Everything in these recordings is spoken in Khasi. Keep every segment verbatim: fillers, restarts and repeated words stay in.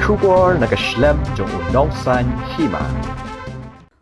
Khubor na ka shlem jong u nongsan hima.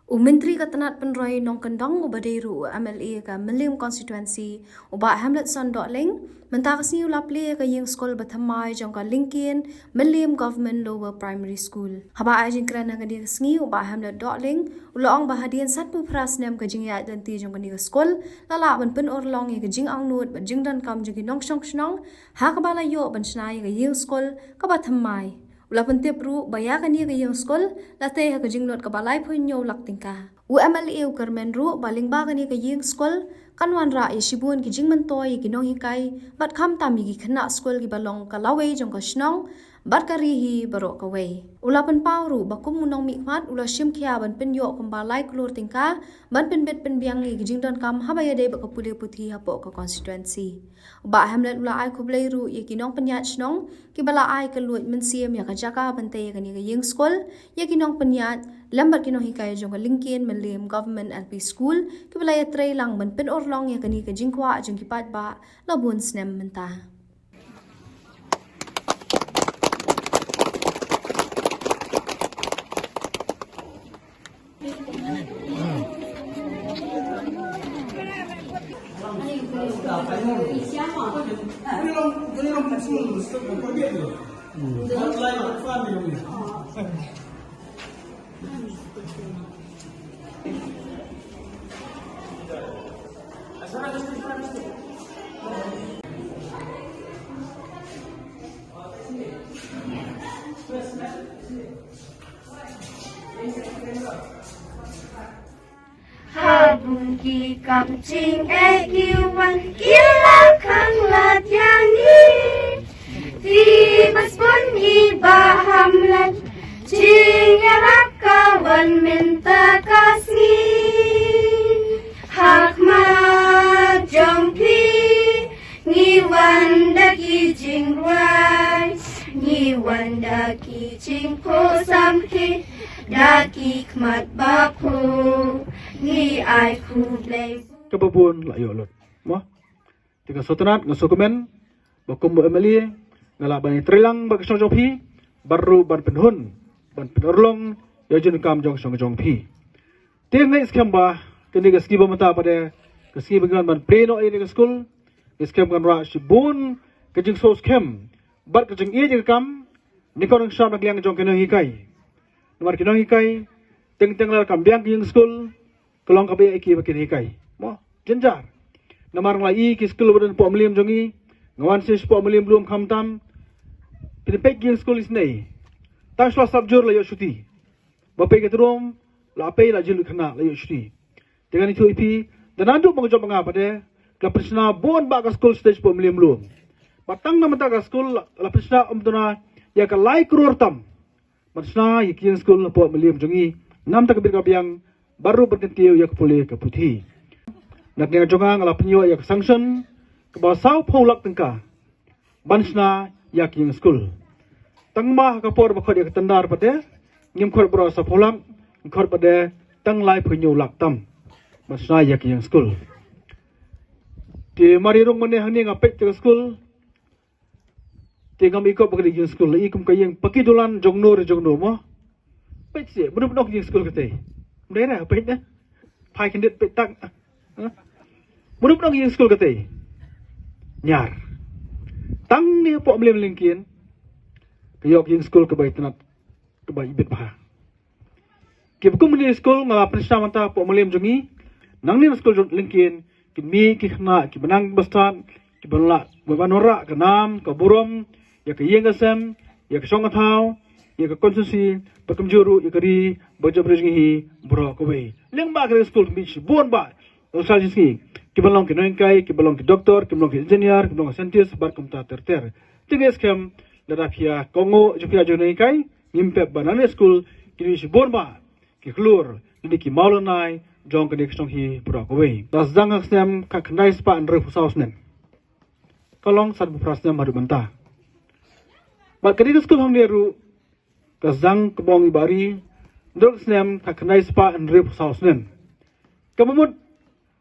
U Myntri ka tnat pynroi nongkyndong uba dei ruh u M L A ka Mylliem Constituency, u Bah Hamletson Dohling, mynta ka sngi u la plie ïa ka ïing skul ba thymmai jong ka Lyngkien Mylliem Government Lower Primary School. Haba ai jingkren ha kane ka sngi, u Bah Hamlet Dohling u la ong ba hadien sanphew phra snem ka jingïaid lynti jong kane ka skul, la lah ban pynurlong ïa ka jingangnud bad jingdonkam jong ki nongshong shnong, ha kaba la ïoh ban shna ïa ka ïing skul kaba thymmai. U la pyntip ruh ba ïa kane ka ïing skul la tei ha ka jinglut kaba laiphew hynñiew lak tyngka. U M L A u kyrmen ruh ba lyngba kane ka ïing skul kan wanrah ïa shibun ki jingmyntoi ïa ki nonghikai bad khamtam ïa ki khynnah skul kiba long ka lawei jong ka shnong bad ka ri hi baroh kawei. U la pynpaw ruh ba kum u nongmihkhmat u la shim khia ban pynïoh kumba lai klur tyngka ban pynbit pynbiang ïa ki jingdonkam haba ïadei bad ka pule puthi hapoh ka constituency. U Bah Hamlet u la ai khublei ruh ïa ki nongpynïaid shnong kiba la ai ka luid mynsiem ïa ka jaka ban tei ïa kane ka ïing skul, ïa ki nongpynïaid lem bad ki nonghikai jong ka Lyngkien Mylliem Government L P School kiba la ïatrei lang ban pynurlong ïa kane ka jingkwah jong ki paidbah la bun snem mynta. Ha bun ki kam jingeh ki wan ki la khang lad ïa ngi. Phi ba sbun ngi Bah Hamlet, jingïarap ka wan mynta ka sngi. Ha khmat jong phi ngi wan da ki jingrwai, ngi wan da ki jingphoh samrkhie, da ki khmat ba phuh, ngi ai khublei. Kaba bun la ïoh lut. Mo? Te nga sngewtynnat, nga sngewkmen ba kum u M L A nga lah ban ïatrei lang bad ka shnong jong phi, bad ruh ban pynhun, ban pynurlong ïa ka jingdonkam jong ka shnong jong phi. Te nga ngeit skhem ba kane ka sngi ba mynta pat de ka sngi ba ngi wan ban plie noh ïa kane ka skul, nga ngeit skhem kan wanrah shibun ka jingsngewskhem bad ka jingïeit ïa ka kam, nyngkong nyngshap na ka liang jong ki nonghikai. Namar ki nonghikai teng teng lada kam biang ka ïing skul, ka long kaba ïa ki ba kin hikai. Mo, jynjar. Namar nga la i ki skul ba don hapoh Mylliem jong ngi, nga wan shisha shapoh Mylliem Lum khamtam. Phin peit ki ïing skul isynei, tang shu la sap jur la ïoh shuti. Ba peit ka trum, la peit la jin lut khynnah la ïoh shuti. Te ngan ïathuh ïa phi, da naduh ba nga jop ma nga pat de, ka la pynshna bun bah ka skul stage hapoh Mylliem Lum. Bad tang na mynta ka skul la, la pynshna ym duna ïa ka lai klur tam. Ban shna ïa ki ïing skul hapoh Mylliem jong ngi, namar ka bit ka biang, bad ruh ban kyntiew ïa ka pule ka puthi. Na ka liang jong nga, nga la pynïoh ïa ka sanction kaba sawphew lak tyngka ban shna ïa ki ïing skul. Tang ma ha ka por ba khot ïa ka tender pat de, ngim khot baroh sawphew lak, ngi khot pat de tang laiphew hynñiew lak tam ban shna ïa ki ïing skul. Te mar ïa rung mynne hangne nga peit ïa ka skul, te ngam i kop ba ka dei ïing skul, la i kum ka ïing paki dulan jong no re jong no mo. Peit seh, mano ba nang ïing skul katei? Ym dei re, peit ne. Phai khyndiat peit tang. Hah? Mano ba nang ïing skul katei? Ñiar. Tang ne hapoh Mylliem Lyngkien ka ïoh ka ïing skul kaba itynnat, kaba ibit bha. Kiba kum kine ki skul nga la pynshna mynta hapoh Mylliem jong ngi. Nangne na skul jong Lyngkien, ki mih ki khynnah kiba nang ba stad, kiban lah ban wanrah ka nam ka burom ïa ka ïing ka sem, ïa ka shong ka thaw, ïa ka constituency, bad kumjuh ruh ïa ka ri ba jop ri jong ngi hi baroh kawei. Lyngba kine ki skul ki mih shibun bah. Ïa ka jingsngi, kiban long ki nonghikai, kiban long ki doktor, kiban long ki engineer, kiban long ki scientist, bad kumta ter ter. Te nga ngeit skhem lada phi ïa kohnguh jong phi ïa ki nonghikai, ngim pep ba nangne skul kin mih shibun bah ki khlur lane ki mawlynnai jong kane ka shnong hi baroh kawei. La sdang ha ka snem khatkhyndai spah hynriewphew saw snem. Ka long sanphew phra snem haduh mynta. Bad kane ka skul hangne ruh ka sdang ka bong i Bah Ri, hynriew ka snem khatkhyndai spah hynriewphew saw snem. Kaba mut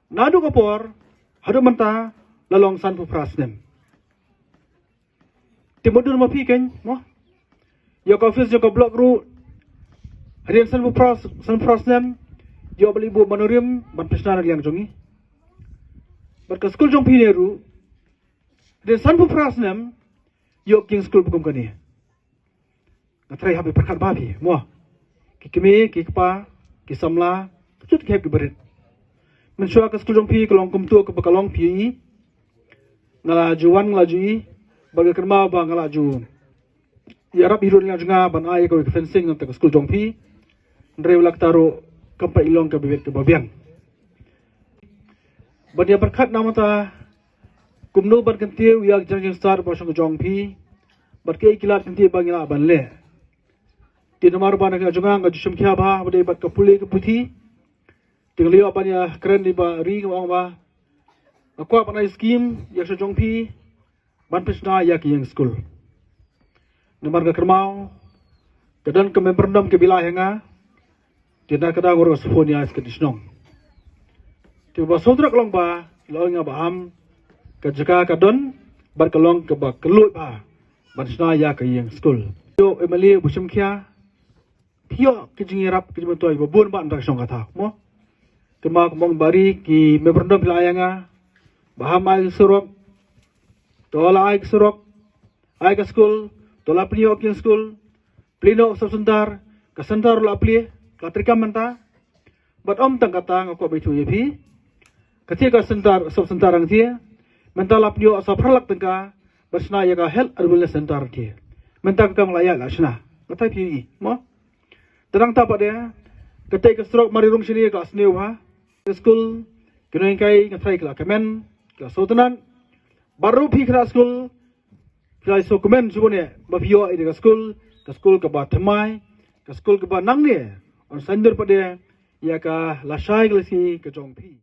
naduh ka por haduh mynta la long sanphew phra snem. Te mut dun ma phi kein mo. Ïa ka office jong ka block ruh, hadien sanphew phra, sanphew phra snem, ïoh ba la buh manorim ban pynshna na liang jong ngi. Bad ka skul jong phi ne ruh, hadien sanphew phra snem, ïoh ka ïing skul ba kum kane. Nga tharai hap ban pyrkhat bha phi, mo. Ki kmie, ki kpa, ki samla, ki jut ki hep ki barit. Mynshuwa ka skul jong phi ka long kumto kaba ka long phi. Nga la ju wan, nga la ju ïohi, bad nga kynmaw ba nga la ju ïarap ïa u ri u nongïalam jong nga ban ai ïa kawei ka fencing na ka skul jong phi. Hynrei wat la katta ruh kam pat long kaba biang kaba biang. Ban ïa pyrkhat na ka bynta kumno ban kyntiew ïa ka jingstad ba shong jong phi. Bad kaei ki lad kyntiew ba ngi lah ban leh. Te namar ba na ka jong nga nga ju shim khia bha ba dei bad ka pule ka puthi. Te nga la ïoh ban ïa kren ïa ba ri nga ong ba nga kwah ban ai skim ïa ka jong phi ban pynshna ïa ka ïing skul. Namar ka kyrmaw ka don ka memorandum ka ba la ai ha nga. Te na ka daw ruh sa phone ïa ka shnong. Te ba sodrak long ba la ong nga ba ham ka jaka ka don bad ka long kaba kylluid bha ban shna ïa ka ïing skul. Ïoh M L A ba shim khia. Phi ïoh ki jingïarap ki jingmyntoi ba bun ba nda shong kata, mo. Te ma kumba ong ba ri ki memorandum phi la ai ïa nga ba ham ai surok. To la ai surok, ai ka skul, to la pynïoh ki skul. Plie noh sub center, ka center la plie, ka treikam mynta. Bad ym tang kata nga kwah ban ïathuh ïa phi. Ka thie ka center, sub center ang thie. Mynta la pynïoh sa phra lak tyngka ban shna ïa ka health and wellness center thie. Mynta ka kam la ïa la shna. Nga tharai phi ïohi, mo. Te nangta pat de, katei ka surok Mari Rung shini ka la sniew ha. Ka skul, ki nonghikai nga tharai ki la kmen, ki la sngewtynnat. Baroh phi khynnah skul, phi la sngewkmen shibun ïa ba phi ïoh ïa ka skul, ka skul kaba thymmai, ka skul kaba nangne yn saiñdur pat de ïa ka lashai ka lasi ka jong phi.